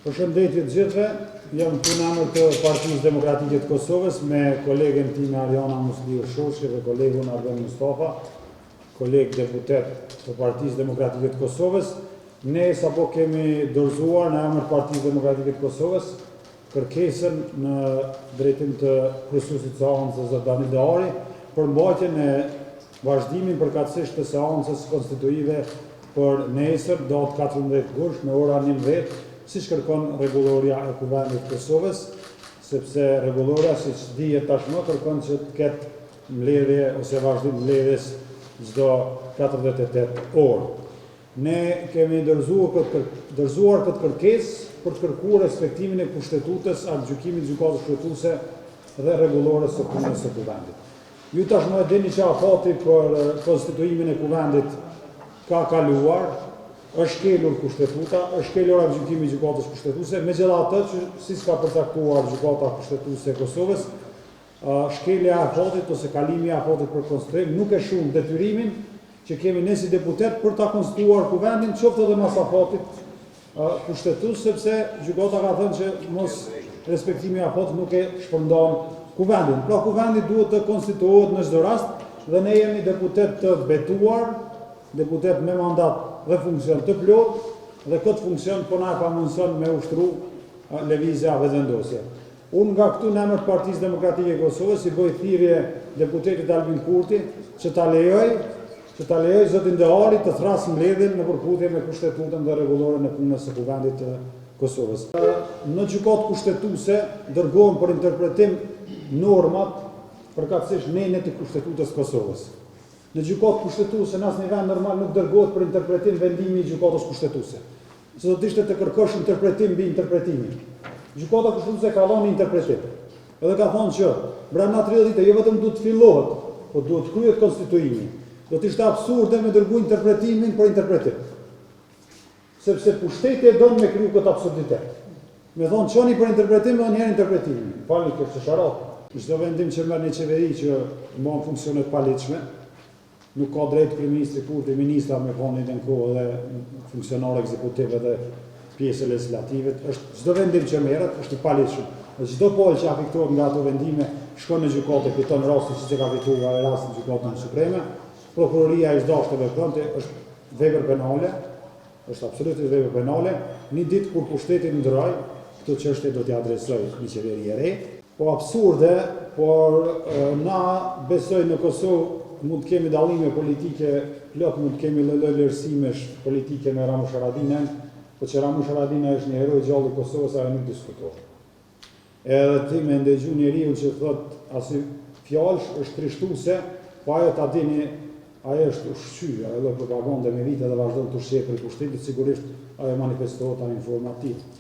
Përshëndetje të gjithëve, jam këtu në emër të Partisë Demokratike të Kosovës me kolegen time Ariana Musliu Shoshi dhe kolegun Arben Mustafa, kolegë deputetë të Partisë Demokratike të Kosovës. Ne sapo kemi dorëzuar në emër të Partisë Demokratike të Kosovës kërkesën në drejtim të kryesuesit të seancës zot Daniel Dehari për mbajtjen e vazhdimin përkatësisht të seancës konstituive për nesër, datë 14 gusht, në ora 11, siç kërkon rregullorja e Kuvendit të Kosovës, sepse rregullorja, siç dihet tashmë, kërkon që të ketë mbledhje ose vazhdim mbledhjes çdo 48 orë. Ne kemi dorëzuar këtë dorëzuar këtë kërkesë për të kërkuar respektimin e Kushtetutës, aktgjykimit të Gjykatës Kushtetuese dhe rregullores së punës së Kuvendit. Ju tashmë e dini që afati për konstituimin e Kuvendit ka kaluar, është shkelur Kushtetuta, është shkelur aktgjykimi i Gjykatës Kushtetuese, megjithatë që siç ka përcaktuar Gjykata Kushtetuese e Kosovës, shkelja e afatit ose kalimi i afatit për konstituim nuk e shuan detyrimin që kemi ne si deputet për ta konstituuar Kuvendin, qoftë edhe mas afatit kushtetues, sepse gjykata ka thënë që mosrespektimi i afatit nuk e shpërndan Kuvendin. Pra Kuvendi duhet të konstituohet në çdo rast dhe ne jemi deputet të betuar, deputet me mandat dhe funksion të plotë dhe këtë funksion po na e pamundëson me ushtru Lëvizja Vetëvendosje. Unë nga këtu në emër të Partisë Demokratike e Kosovës i bëj thirrje deputetit Albin Kurti që ta lejojë që ta lejojë zotin Dehari të thrasë mbledhjen në përputhje me Kushtetutën dhe Rregulloren e punës së Kuvendit të Kosovës. Në Gjykatë Kushtetuese dërgohen për interpretim normat, përkatësisht nenet e Kushtetutës së Kosovës. Në Gjykatë Kushtetuese në asnjë vend normal nuk dërgohet për interpretim vendimi i Gjykatës Kushtetuese. Se do të ishte të kërkosh interpretim mbi interpretimin. Gjykata Kushtetuese ka dhënë interpretim. Edhe ka thënë që brenda 30 dite jo vetëm duhet të fillohet, po duhet të kryhet konstituimi. Do të ishte absurde me dërgu interpretimin për interpretim. Sepse pushteti e don me kriju këtë absurditet. Me thonë çoni për interpretim edhe njëherë interpretimin. Falni, kjo është qesharake. Çdo vendim që merr një qeveri që mban funksione të paligjshme, Nuk ka drejtë kryeministri Kurti, ministra me kon në kohë edhe funksionarë ekzekutiv edhe pjesë e legjislativit, është çdo vendim që merret është i paligjshëm. Dhe çdo palë që afektohet nga ato vendime shkon në gjykatë e fiton rastin siç e ka fituar ai rast në Gjykatën Supreme. Prokuroria ish dashtë të vepronte, është vepër penale, është absolutisht vepër penale. Një ditë kur pushteti ndërroj, këto çështje do t'i adresojë një qeveri e re. Po absurde, por na besoj në Kosovë mund të kemi dallime politike, plot mund të kemi lloj-lloj vlerësimesh politike me Ramush Haradinajn, po që Ramush Haradinaj është një hero i gjallë i Kosovës ajo nuk diskutohet. Edhe ti me ndëgju njeriun që thot asi fjalësh është trishtuese, po ajo ta dini ajo është ushqy, ajo lloj propagande me vite dhe vazhdon të ushqehet prej pushtetit, sigurisht ajo manifestohet tani në forma të tilla.